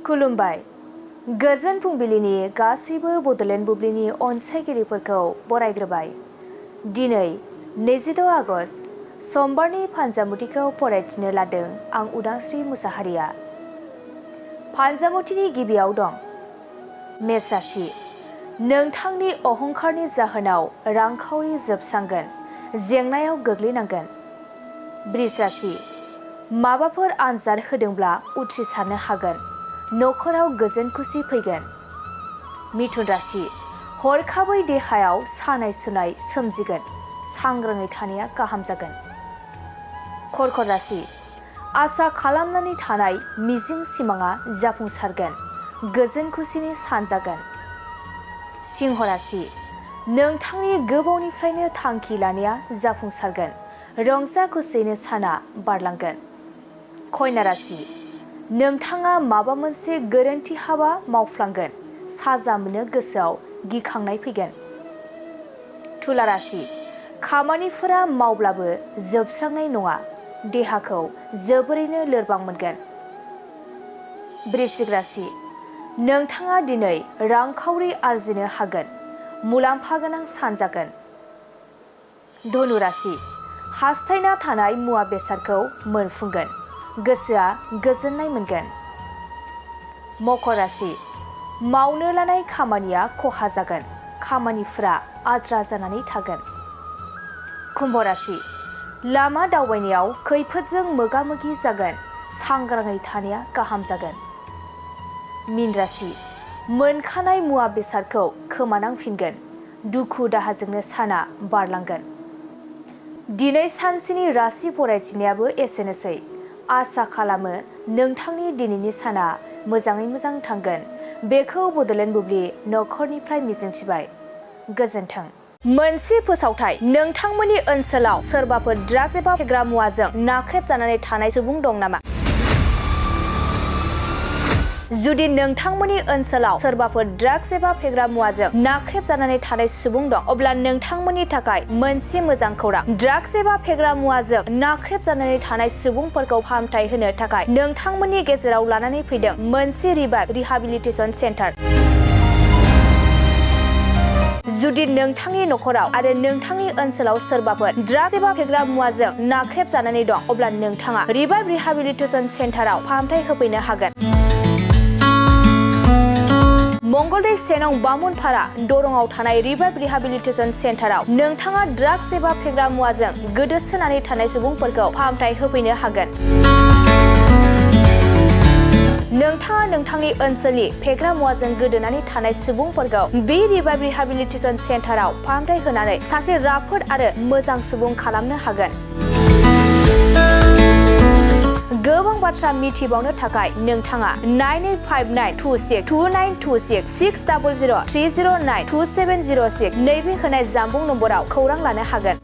खुलुमबाय। गोजोन फुंबिलिनि गासैबो बड'लेण्ड बुब्लिनि अनसायगिरिफोरखौ बरायग्रोबाय। दिनै 22 आगस्ट समबारनि फानजामुथिखौ फरायथिनो लादों आं उदांस्रि मुसाहारिया। फानजामुथिनि गिबियाव दं मेष राशि। नोंथांनि अहंकारनि जाहोनाव रांखावरि जोबस्रांगोन, जेंनायाव गोग्लैनांगोन। बृष राशि। माबाफोर आनजाद होदोंब्ला उथ्रिसारनो हागोन, नखराव गोजोन खुसि फैगोन। मिथुन राशि। हरखाबै देहायाव सानाय सुनाय सोमजिगोन, सांग्राङै थानाया गाहाम जागोन। कर्कट राशि। आसा खालामनानै थानाय मिजिं सिमाङा जाफुंसारगोन, गोजोन खुसिनि सान जागोन। सिंह राशि। नोंथांनि गोबावनिफ्रायनो थांखि लानाया जाफुंसारगोन, रंजा खुसियैनो साना बारलांगोन। कन्या राशि। नोंथाङा माबा मोनसे गोरोन्थि हाबा मावफ्लांगोन, साजा मोननो गोसोआव गिखांनाय फैगोन। तुला राशि। खामानिफोरा मावब्लाबो जोबस्रांनाय नङा, देहाखौ जोबोरैनो लोरबां मोनगोन। वृश्चिक राशि। नोंथाङा दिनै रांखावरि आरजिनो हागोन, मुलाम्फा गोनां सान जागोन। धनु राशि। हास्थायना थानाय मुवा बेसादखौ मोनफुंगोन, गोसोआ गोजोननाय मोनगोन। मकर राशि। मावनो लानाय खामानिया खहा जागोन, खामानिफोरा आद्रा जानानै थागोन। कुम्भ राशि। लामा दावबायनायाव खैफोदजों मोगा मोगि जागोन, सांग्राङै थानाया गाहाम जागोन। मीन राशि। मोनखानाय मुवा बेसादखौ खोमानांफिनगोन, दुखु दाहाजोंनो साना बारलांगोन। दिनै सानसेनि राशि फरायथिनायाबो एसेनोसै। आसा खालामो नोंथांनि दिनैनि साना मोजाङै मोजां थांगोन, बेखौ बड'लेण्ड बुब्लि नखरनिफ्राय मिजिंथिबाय। गोजोन्थों। मोनसे फोसावथाय। नोंथांमोननि ओनसोलाव सोरबाफोर ड्राग्स एबा फेग्रा मुवाजों नाख्रेबजानानै थानाय सुबुं दं नामा? जुदि नोंथांमोननि ओनसोलाव सोरबाफोर ड्राग्स एबा फेग्रा मुवाजों नाख्रेबजानानै थानाय सुबुं दं, अब्ला नोंथांमोननि थाखाय मोनसे मोजां खौरां। ड्राग्स एबा फेग्रा मुवाजों नाख्रेबजानानै थानाय सुबुंफोरखौ फाहामथाय होनो थाखाय नोंथांमोननि गेजेराव लानानै फैदों मोनसे रिभाइभ रिहाबिलिटेसन सेन्टार। जुदि नोंथांनि नखराव आरो नोंथांनि ओनसोलाव सोरबाफोर ड्राग्स एबा फेग्रा मुवाजों नाख्रेबजानानै दं, अब्ला नोंथाङा रिभाइभ रिहाबिलिटेसन सेन्टाराव फाहामथाय होफैनो हागोन। मंगलदै 1 नं बामोनपारा दरंआव थानाय रिभाइभ रिहाबिलिटेसन सेन्टाराव नोंथाङा ड्राग्स एबा फेग्रा मुवाजों गोदोसोनानै थानाय सुबुंफोरखौ फाहामथाय होफैनो हागोन। नोंथाङा नोंथांनि ओनसोलनि फेग्रा मुवाजों गोदोनानै थानाय सुबुंफोरखौ बे रिभाइभ रिहाबिलिटेसन सेन्टाराव फाहामथाय होनानै सासे राफोद आरो मोजां सुबुं खालामनो हागोन। गोबां बाथ्रा मिथिबावनो थाखाय नोंथाङा 9859262926 60030927006 नैबे होनाय जानबुं नम्बराव खौरां लानो हागोन।